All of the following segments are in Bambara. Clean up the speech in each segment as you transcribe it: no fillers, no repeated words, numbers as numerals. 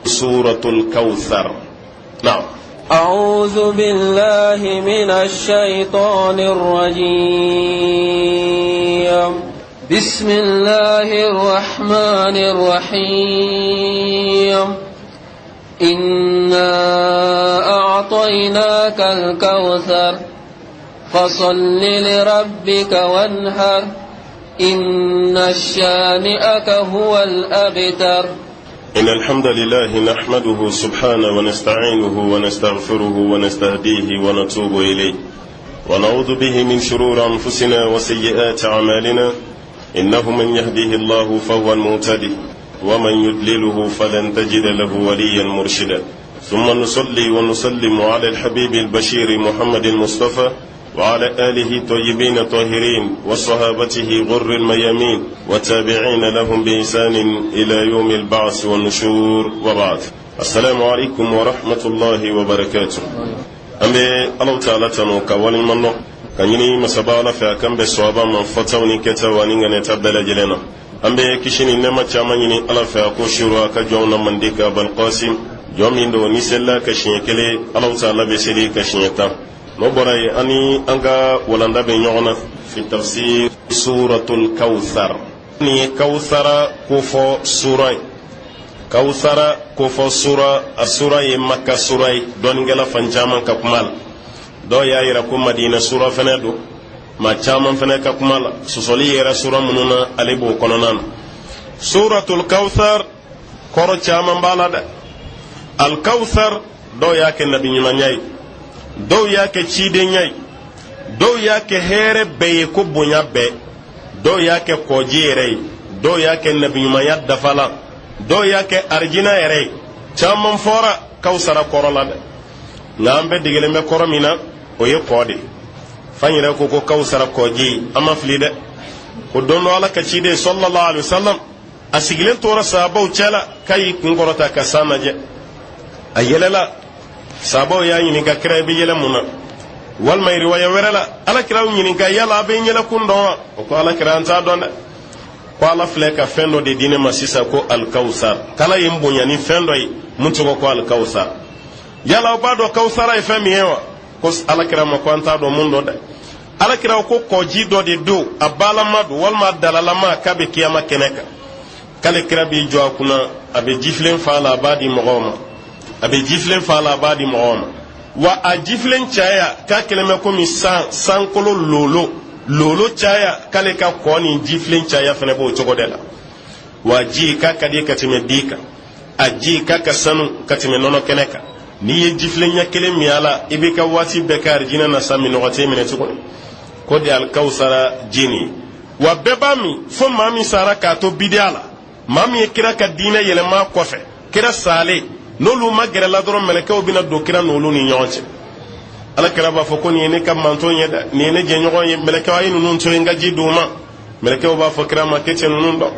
Suratul Kawthar. نعم. أعوذ بالله من الشيطان الرجيم. بسم الله الرحمن الرحيم. إنا أعطيناك الكوثر فصل لربك وانحر إن الشانئك هو الأبتر. إن الحمد لله نحمده سبحانه ونستعينه ونستغفره ونستهديه ونتوب إليه، ونعوذ به من شرور أنفسنا وسيئات أعمالنا. إنه من يهديه الله فهو المهتدي، ومن يضلله فلن تجد له وليا مرشدا. ثم نصلي ونسلم على الحبيب البشير محمد المصطفى وعلى آله الطيبين الطاهرين وصحابته غر الميامين والتابعين لهم بإحسان إلى يوم البعث والنشور، وبعد. السلام عليكم ورحمة الله وبركاته. An bɛ Alahu Taala tanu ka waleɲuman dɔn ka ɲini masaba Ala fɛ a k'an bɛn sɔwaba ma fɔtaw ni kɛtaw ani ŋaniyata bɛɛ lajɛlen na. An bɛ kisi ni nɛɛma caman ɲini Ala fɛ a k'o suuru a ka jɔnw na mandi ka Abalkasim, jɔn min don ni selila ka siɲɛ kelen, Alahu Taala bɛ seli ka siɲɛ 10. N'o bɔra yen, an ni an ka walanda bɛ ɲɔgɔn na fi tafsir suratul Kawthar. Nin ye Kawthara kofɔ sura ye. Kawusara kofɔ sura, a sura ye Maka sura ye. Dɔnnikɛla fan caman ka kuma la, dɔw y'a yira ko Madina sura fɛnɛ don. Maa caman fɛnɛ ka kuma la, sɔsɔli yɛrɛ sura minnu na, ale b'o kɔnɔna na. Suratul Kawusar kɔrɔ caman b'a la dɛ. Alkawusar, dɔw y'a kɛ nabiɲumanya ye, dɔw y'a kɛ cidenya ye, dɔw y'a kɛ hɛrɛ bɛɛ ye ko bonya bɛɛ, dɔw y'a kɛ kɔji yɛrɛ ye, dɔw y'a kɛ nabiɲumanya dafalan, dɔw y'a kɛ arijina yɛrɛ ye. Caman fɔra kawusara kɔrɔ la dɛ, nka an bɛɛ degelen bɛ kɔrɔ min na, o ye kɔ de fan yɛrɛ ko ko kawusara kɔji. An ma fili dɛ. Ko don dɔ, Ala ka ciden sallallahu alaihi wasallam, a sigilen tora sahabaw cɛla k'a y'i kun kɔrɔta ka san lajɛ, a yɛlɛla. Sahabaw y'a ɲininka: "Kira, i bɛ yɛlɛ mun na?" Walima riwaya wɛrɛ la, Ala kira y'u ɲininka: "Yala a bɛ n yɛlɛkun dɔn wa?" O ko: "Ala kira, an t'a dɔn dɛ." Ko Ala filɛ ka fɛn dɔ de di ne ma sisan ko alikawusar, k'Ala ye n bonya ni fɛn dɔ ye mun tɔgɔ ko alikawusar. Yala aw b'a dɔn kawusara ye fɛn min ye wa? Ko Ala kira ma ko an t'a dɔn mun dɔn dɛ. Ala kira ko kɔji dɔ de don, a balama don walima a dalalama, k'a bɛ kiyama kɛnɛ kan, k'ale kira b'i jɔ a kunna, a bɛ jifilen fa la, a b'a di mɔgɔw ma, a bɛ jifilen fa la, a b'a di mɔgɔw ma. Wa a jifilen caya k'a kɛlen bɛ komi san sankolo lolo lolo caya, k'ale ka kɔ ni jifilen caya fana b'o cogo de la. Wa ji k'a ka di ka tɛmɛ di kan, a ji k'a ka sanu ka tɛmɛ nɔnɔ kɛnɛ kan. N'i ye jifilen ɲɛ kelen min a la, i b'i ka waati bɛɛ kɛ arijinɛ na sa, minnɔgɔ t'e minɛ tuguni. Ko de alikawusara ji nin ye. Wa bɛɛ b'a min, fo maa min sara k'a to bidiya la, maa min ye kira ka diinɛ yɛlɛma kɔfɛ kira salen. N'olu ma gɛrɛla dɔrɔn, mɛlɛkɛw bɛna don kira n'olu ni ɲɔgɔn cɛ. Ala kira b'a fɔ ko nin ye ne ka manton ye dɛ, nin ye ne jɛɲɔgɔn ye, mɛlɛkɛw, a ye ninnu to yen, n ka ji d'u ma. Mɛlɛkɛw b'a fɔ kira ma k'e tɛ ninnu dɔn,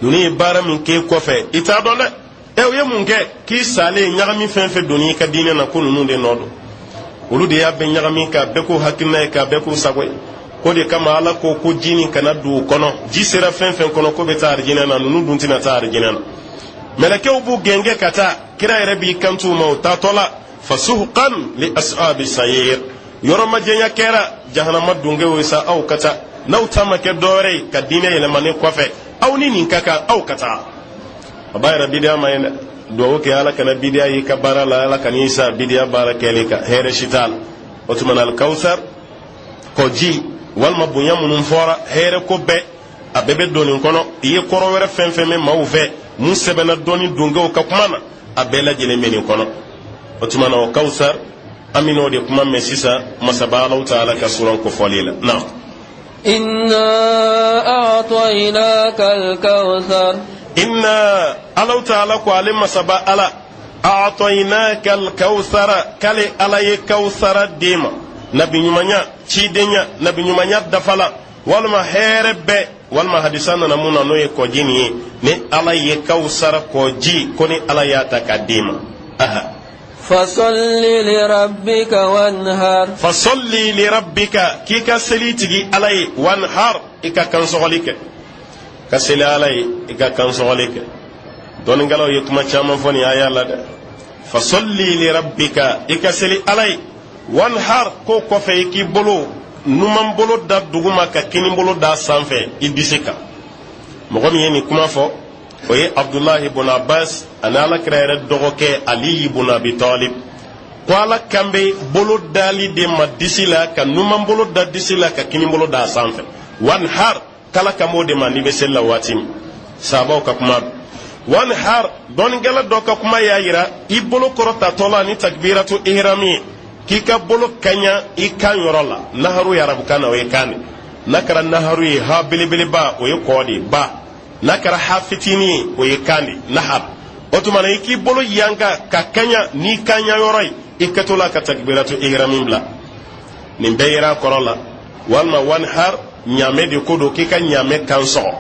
ninnu ye baara min k'e kɔfɛ, i t'a dɔn dɛ. Ɛ, u ye mun kɛ? K'i salen, ɲagami fɛn fɛn donni i ka diinɛ na, ko ninnu de nɔ don, olu de y'a bɛɛ ɲagami k'a bɛɛ k'u hakilina ye, k'a bɛɛ k'u sago ye. Ko de kama Ala ko ko ji nin kana don u kɔnɔ. Ji sera fɛn fɛn kɔnɔ ko bɛ taa arijinɛ na, ninnu dun tɛna taa arijinɛ na. Mɛlɛkɛw b'u gɛngɛ ka taa. Kira yɛrɛ b'i kanto u ma o taatɔ la: fasuhukan li ashabi sayir. Yɔrɔ majanya kɛra jahanama dunkew ye sa, aw ka taa. N'aw ta ma kɛ dɔwɛrɛ ye ka diinɛ yɛlɛmanen kɔfɛ, aw ni nin ka kan, aw ka taa. A b'a yɛrɛ bidiya ma ye dɛ. Duwawu kɛ Ala kana bidiya y'i ka baara la, Ala kan'i sa bidiya baara kɛli kan, hɛrɛ si t'a la. O tuma na, alikawusar kɔji walima bonya minnu fɔra, hɛrɛ ko bɛɛ, a bɛɛ bɛ don nin kɔnɔ. I ye kɔrɔ wɛrɛ fɛn fɛn mɛn maaw fɛ mun sɛbɛnna dɔnni donkɛw ka kuma na, a bɛɛ lajɛlen bɛ nin kɔnɔ. O tuma na, o kawusar, an bɛn'o de kuma mɛn sisan masaba Alahu Taala ka suran kofɔli la na. إنا أعطيناك الكوثر. Inna, Alahu Taala ko ale masaba Ala, a'tainaka alkawsara, k'ale Ala ye kawsara d'e ma, nabi ɲumanya, cidenya, nabi ɲumanya dafala, walima hɛrɛ bɛɛ, walima hadisa nana mun na, n'o ye kɔji nin ye. Ni Ala ye kawsara kɔji ko ni Ala y'a ta k'a d'e ma, aha. فصل لربك وانهر. Fasolli lirabbika, k'i ka seli tigi Ala ye, wanhar, i ka kansɔgɔli kɛ, ka seli Ala ye, i ka kansɔgɔli kɛ. Dɔnnikɛlaw ye kuma caman fɔ nin aya la dɛ. Fasolli lirabbika, i ka seli Ala ye, wanhar, k'o kɔfɛ i k'i bolo numan bolo da duguma ka kini bolo da sanfɛ i disi kan. Mɔgɔ min ye nin kuma fɔ, o ye Abdulahi bun Abbas ani Ala kira yɛrɛ dɔgɔkɛ Aliyi bun Abi Talib, ko Ala kan bɛ bolo dali de ma disi la, ka numan bolo da disi la, ka kini bolo da sanfɛ. Wanhar, k'Ala kan b'o de ma n'i bɛ seli la waati min. Sahabaw ka kuma don. Wanhar, dɔnnikɛla dɔ ka kuma y'a yira, i bolo kɔrɔtatɔ la ni takbiratu ihrami ye, k'i ka bolo kaɲa i kan yɔrɔ la. Naharu ye arabukan na, o ye kan de. N'a kɛra naharu ye, ha belebeleba, o ye kɔ de ye ba. N'a kɛra ha fitinin ye, o ye kan de, nahar. O tuma na, i k'i bolo yanka ka kaɲa n'i kaɲa yɔrɔ ye i kɛtɔ la ka takbiratu ihrami bila. Nin bɛɛ yera a kɔrɔ la. Walima wanhar, ɲaamɛ de ko don, k'i ka ɲaamɛ kan sɔgɔ,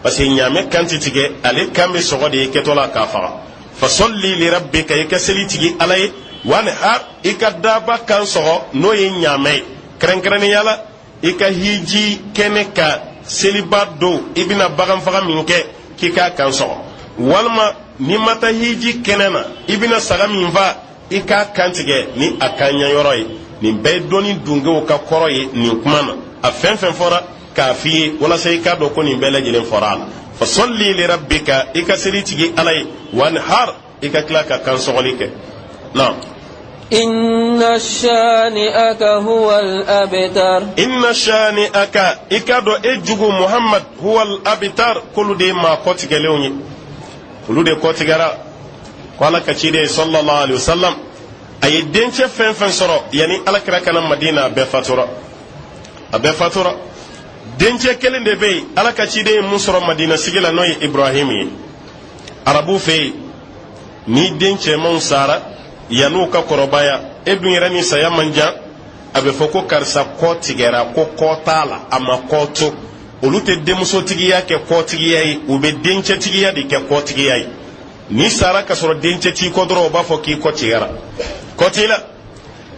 parce que ɲaamɛ kan tɛ tigɛ, ale kan bɛ sɔgɔ de i kɛtɔ la k'a faga. Fasolli lirabbika, i ka seli tigi Ala ye, wanhar, i ka daba kan sɔgɔ, n'o ye ɲaamɛ ye. Kɛrɛnkɛrɛnnenya la, i ka hiji kɛnɛ kan seliba don, i bɛna bagan faga min kɛ, k'i k'a kan sɔgɔ. Walima n'i ma taa hiji kɛnɛ na, i bɛna saga min fa, i k'a kan tigɛ ni a kan ɲɛyɔrɔ ye. Nin bɛɛ ye dɔnni dungew ka kɔrɔ ye nin kuma na. A fɛn fɛn fɔra k'a f'i ye walasa i k'a dɔn ko nin bɛɛ lajɛlen fɔra a la. Fasolli lirabbika, i ka seli tigi Ala ye, wanhar, i ka tila ka kan sɔgɔli kɛ. Naam. Inna shani'aka huwa al-abtar. Inna shani'aka, i k'a dɔn e jugu Muhammad, huwa al-abtar, k'olu de ye maa kɔtigɛlenw ye, olu de kɔtigɛra. Ko Ala ka ciden sallallahu alaihi wasallam, a ye dencɛ fɛn fɛn sɔrɔ yanni Ala kira ka na Madina, a bɛɛ fatura, a bɛɛ fatura. Dencɛ kelen de bɛ yen Ala ka ciden ye mun sɔrɔ Madina sigi la, n'o ye Ibrahim ye. Arabu fɛ yen, ni den cɛmanw sara yann'u ka kɔrɔbaya, e dun yɛrɛ ni saya man jan, a bɛ fɔ ko karisa kɔ tigɛra, ko kɔ t'a la, a ma kɔ to. Olu tɛ denmusotigiya kɛ kɔtigiya ye, u bɛ dencɛtigiya de kɛ kɔtigiya ye. N'i sara ka sɔrɔ dencɛ t'i kɔ dɔrɔn, u b'a fɔ k'i kɔ tigɛra, kɔ t'i la.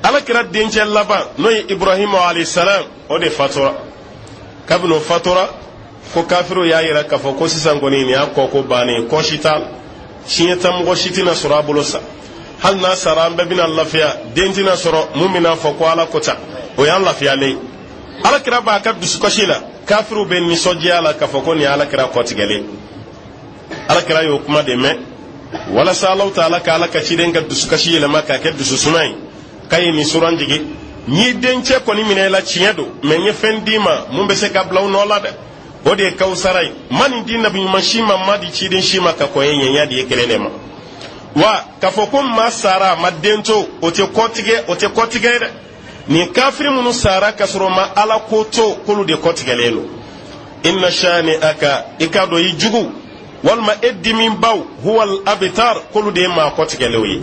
Ala kira dencɛ laban, n'o ye Ibrahima alayhi salam, o de fatura. Kabini o fatura, ko kafiriw y'a yira k'a fɔ ko sisan kɔni nin y'a kɔ ko bannen, kɔ si t'a la, siɲɛ tan mɔgɔ si tɛna sɔrɔ a bolo sa. Hali n'a sara, an bɛɛ bɛna lafiya, den tɛna sɔrɔ mun bɛna fɔ ko Ala ko tan, o y'an lafiyalen ye. Ala kira b'a ka dusukasi la, kafiriw bɛ nisɔndiya la k'a fɔ ko nin ye Ala kira kɔtigɛlen. Ala kira y'o kuma de mɛn. Walasa Alahu taala ka Ala ka ciden ka dusukasi yɛlɛma k'a kɛ dususuma ye, k'a ye nin suran jigin: n y'i dencɛ kɔni minɛ i la, tiɲɛ don, mɛ n ye fɛn d'i ma mun bɛ se ka bila u nɔ la dɛ, o de ye kawusara ye. Ma nin di nabi ɲuman si ma, ma di ciden si ma ka kɔn e ɲɛ, n y'a di e kelen de ma. Wa k'a fɔ ko maa sara a ma den to, o tɛ kɔtigɛ, o tɛ kɔtigɛ ye dɛ. Nin kafiri minnu sara ka sɔrɔ ma Ala ko to, k'olu de kɔtigɛlen don. Inna shani'aka, i k'a dɔn i jugu walima e dimibaw, huwal abitar, k'olu de ye maa kɔtigɛlenw ye.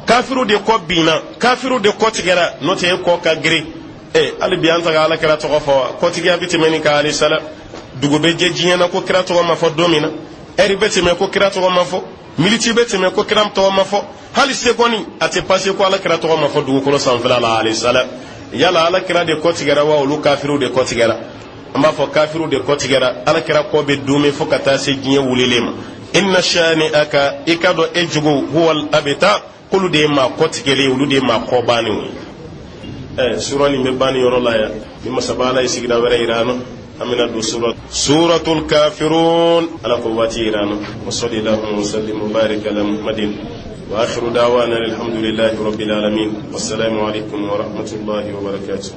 Kafiriw de kɔ binna, kafiriw de kɔtigɛra, n'o tɛ e kɔ ka girin. E hali bi an ta ka Ala kira tɔgɔ fɔ, kɔtigiya bɛ tɛmɛ nin kan alayhi salam. Dugu bɛ jɛ diɲɛ na ko kira tɔgɔ ma fɔ don min na, ɛri bɛ tɛmɛ ko kira tɔgɔ ma fɔ, miniti bɛ tɛmɛ ko kira tɔgɔ ma fɔ, hali sekɔni a tɛ pase ko Ala kira tɔgɔ ma fɔ dugukolo sanfɛla la alayhi salam. Yala Ala kira de kɔ tigɛra wa olu kafiriw de kɔ tigɛra? An b'a fɔ kafiriw de kɔ tigɛra. Ala kira kɔ bɛ duumɛ fo ka taa se diɲɛ wulilen ma. Inna shani'aka, i k'a dɔn e jugu, huwal abtar, k'olu de ye maa kɔtigɛlen, olu de ye maa kɔbannenw ye. Sura nin bɛ ban nin yɔrɔ la yan. Ni masaba Ala ye sigida wɛrɛ yira an na, an bɛna don sura suratul kafirun. Ala ko waati yira an na. Wa sallallahu wa sallim wa barik ala Muhammadin wa akhiru da'wana alhamdulillahi rabbil alamin. Wassalamu alaikum wa rahmatullahi wa barakatuh.